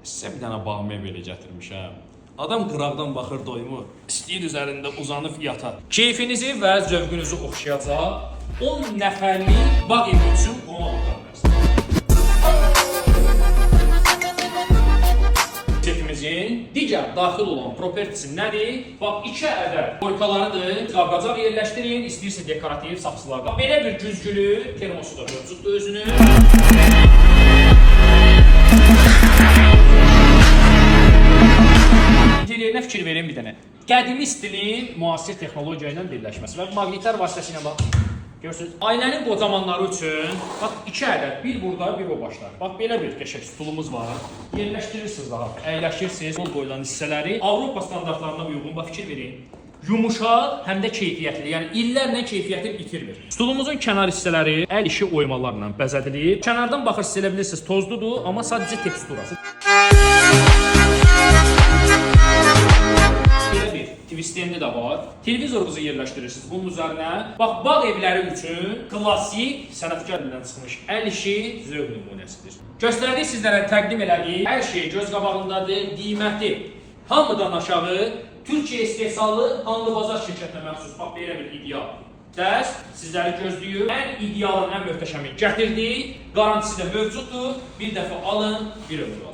Sizə bir dənə bağ mebeli gətirmişəm. Adam qıraqdan baxır doymur. İstəyir üzərində uzanıb yata. Keyfinizi və zövqünüzü oxşayacaq 10 nəfərlik bağ evi üçün qonaq otağı versin. Setimizin digər daxil olan propertisi nədir? Bax, 2 ədəd koykalarıdır. Qabqacaq yerləşdirin, istəyirsə dekorativ saksılarda. Belə bir güzgülü termosu da mövcuddur özünün. İnteryerinə fikir verin bir dənə. Qədimi stilin müasir texnologiya ilə birləşməsi və maqnitlər vasitəsilə bax görürsüz. Ailənin qocamanları üçün bax iki ədəd, bir burada, bir o başda. Bax belə bir qəşəng stulumuz var. Yerləşdirirsiniz rahat, əyləşirsiniz. Qol qoyulan hissələri Avropa standartlarına uyğun bax fikir verin. Yumuşaq, həm də keyfiyyətli. Yəni illərlə keyfiyyətini itirmir. Stulumuzun kənar hissələri əl işi oymalarla bəzədilib. Kənardan baxırsınız elə bilirsiniz tozludur, amma sadəcə teksturası. Belə bir TV stendi də var. Televizorunuzu yerləşdirirsiniz bunun üzərinə. Bax, bağ evləri üçün klassik sənətkar əlindən çıxmış əl işi zövq nümunəsidir. Göstərdik sizlərə təqdim elədik. Hər şey göz qabağındadır, qiyməti hamıdan aşağı Türkiyə istehsalı Hanlı Bazar şirkətinə məxsus bax belə bir ideal dərs sizləri gözləyir. Ən idealın, ən möhtəşəmi gətirdik. Qarantisi də mövcuddur. Bir dəfə alın, bir ömür alın.